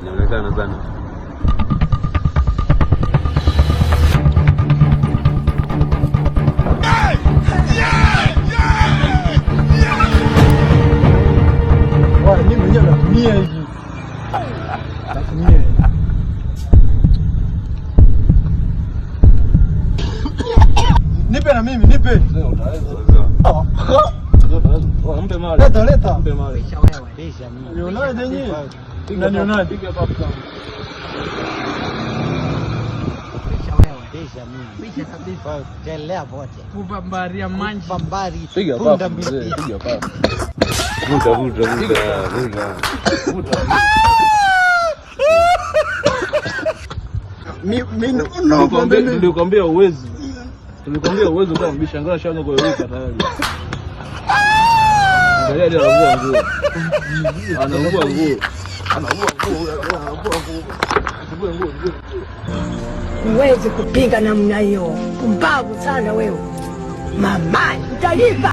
Inaonekana sana. Mimi mwenyewe natumia hivi. Natumia. Nipe na mimi, nipe. Mpe mali. Leta, leta. Mpe mali. Nionaje nyinyi? Na nionaje? Piga pafu mzee, piga pafu. Vuta, vuta, vuta, vuta. Mimi no. Nilikwambia uwezi. Tulikwambia uwezi kama mbisha, angalia shaanza kuyeyuka tayari. Angalia hadi anavua nguo. Anavua nguo. Anavua nguo, anavua nguo. Anavua nguo. Huwezi kupinga namna hiyo, pumbavu sana wewe. Mama, utalipa.